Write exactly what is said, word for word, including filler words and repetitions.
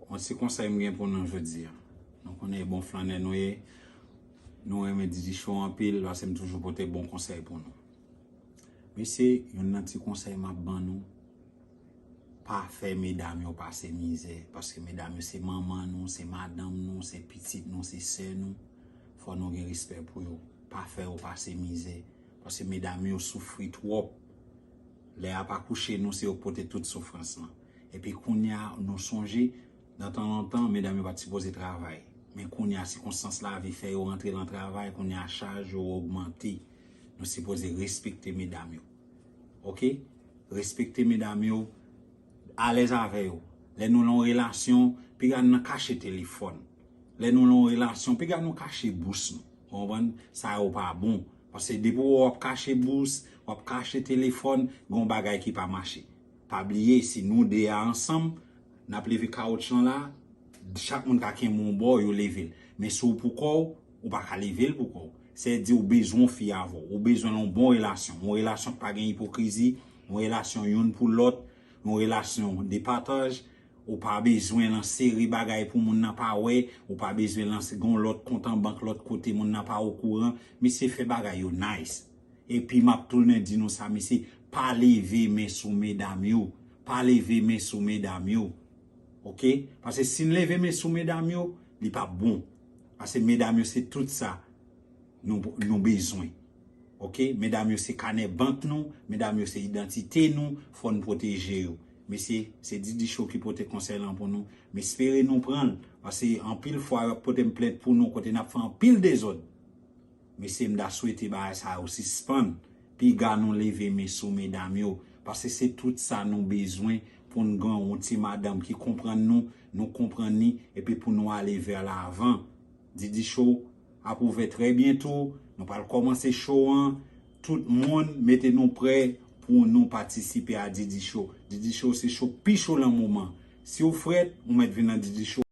Yon ti konsèy m gen pou nou jodi a. Nou konnen e bon flannè nou ye. Nou renmen Didi Show anpil, paske m toujou pote bon konsèy pou nou. Mesye, youn nan ti konsèy m ap ban nou, pa fè medam yo pase mizè, paske medam yo se manman nou, se madanm nou, se pitit nou, se sè nou. Fò nou gen respè pou yo. Pa fè yo pase mizè, paske medam yo soufri twòp. Lè y ap akouche nou, se yo k pote tout soufrans lan. Epi kounye a, nou sonje, nan tan lontan, medam yo pa t sipoze travay. Men kounye a, sikonstans lavi fè yo rantre nan travay, kounye a, chaj yo ogmante. Nou sipoze respekte medam yo. Oke? Respekte medam yo, alèz avè yo. Lè nou nan yon relasyon, piga n nan kache telefòn. Lè nou nan yon relasyon, piga nou kache bous nou. Ou konprann? Sa yo pa bon. Paske depi w ap kache bous, w ap kache telefòn, gen yon bagay ki pa mache. Pa bliye, si nou de a ansanm, n ap leve kawòtch lan la, chak moun ka kenbe yon bò, yo leve l. Men si w pou kò w, ou pa ka leve l pou kò w. Se di ou bezwen yon fi avè w, ou bezwen yon bon relasyon, yon relasyon ki pa gen ipokrizi, yon relasyon youn pou lòt, yon relasyon de pataj. Ou pa bezwen lan sere bagay pou moun nan pa wè, ou pa bezwen lan gen yon lòt kont an bank lòt kote moun nan pa okouran. Mesye, fè bagay yo nice. Epi m ap tounen di nou sa, mesye, pa leve men sou medam yo. Pa leve men sou medam yo. Oke? Paske si n leve men sou medam yo, li p ap bon. Paske medam yo se tout sa nou, nou bezwen. Oke? Medam yo se kanè bank nou, medam yo se idantite nou, fò n pwoteje yo. Mesye, se Didi Show ki pote konsèy lan pou nou. M espere nou pran l, paske anpil fwa yo ap pote m plent pou nou kote n ap fè anpil dezòd. Mesye, m ta swete bagay sa yo sispann. Piga nou leve men sou medam yo, paske se tout sa nou bezwen pou n gen yon ti madanm ki konprann nou, nou konprann li, epi pou nou ale vè lavan. Didi Show ap ouvè trè byento. Nou pral kòmanse show an. Tout moun, mete nou prè pou nou patisipe a Didi Show. Didi Show se show pi cho lan moman. Si w frèt, ou mèt vin nan Didi Show.